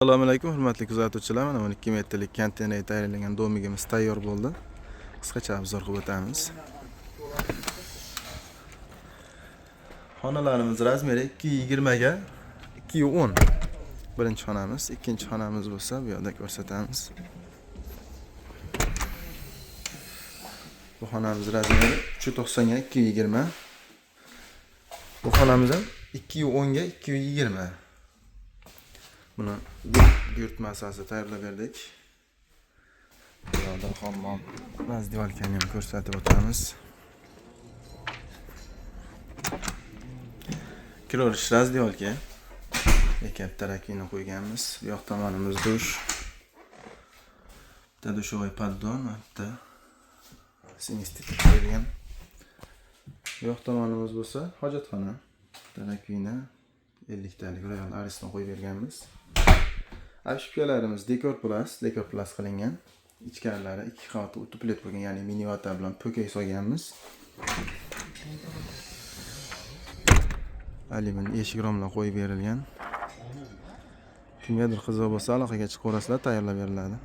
Assalomu alaykum, hurmatli kuzatuvchilar. Mana 12 metrlik konteynerga tayyorlangan domigimiz tayyor bo'ldi. Qisqacha obzor qilib o'tamiz. Xonalarimiz razmeri 2.20 ga 2.10. Birinchi xonamiz, ikkinchi xonamiz bo'lsa bu yoqda ko'rsatamiz. Bu xonamiz razmeri 3.90 ga 2.20. Bu xonamiz ham 2.10 ga 2.20. Buni buyurtma asosida tayyorlab berdik. Bu yoqda hammom, razdevalkani ham ko'rsatib o'tamiz. Kiraverish razdevalka. Bitta rakvina qo'yganmiz. Bu yoq tomonimiz dush. Bitta dushovoy poddon va bitta sinistitib qo'yilgan. Bu yoq tomonimiz bo'lsa hojatxona. Bitta rakvina, 50 talik royal Ariston qo'yib berganmiz. Обшивкаlarimiz Dekor Plus, Dekor Plus qilingan. Ichkarilari ikki qavatli uteplet bo'lgan, ya'ni mini vata bilan po'kay solganmiz. Alyumin eshik romlar qo'yib berilgan. Kimgadir qiziq bo'lsa aloqaga chiqaverasizlar, tayyorlab beriladi.